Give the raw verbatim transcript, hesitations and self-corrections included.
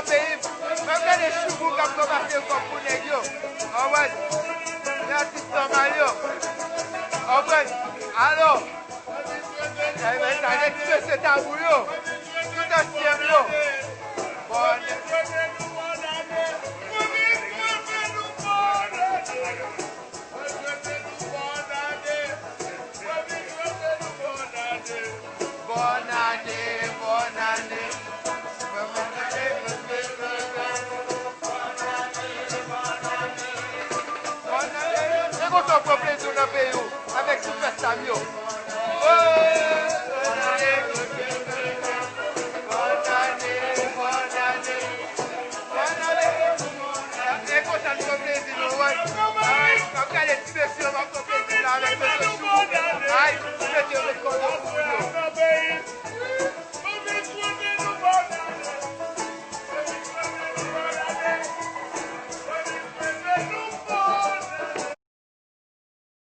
Peyi m, mwen gade Choubou k ap ranmase kòb pou nèg yo. Konprann? Nan ti san mal yo. Konprann? Alò, eh ben, gade ti mesye Tabou yo. Tout ansyen yo. Bòn. Bòn ane, bòn ane. Bòn ane. Se konsa w pran plezi w nan peyi w avèk ti fèt sa m yo. Oh, bòn ane, bòn ane, bòn ane. E konsa n pran plezi nou, wè. Ay, m ap gade ti mesye yo, m ap pran plezi la avèk yo.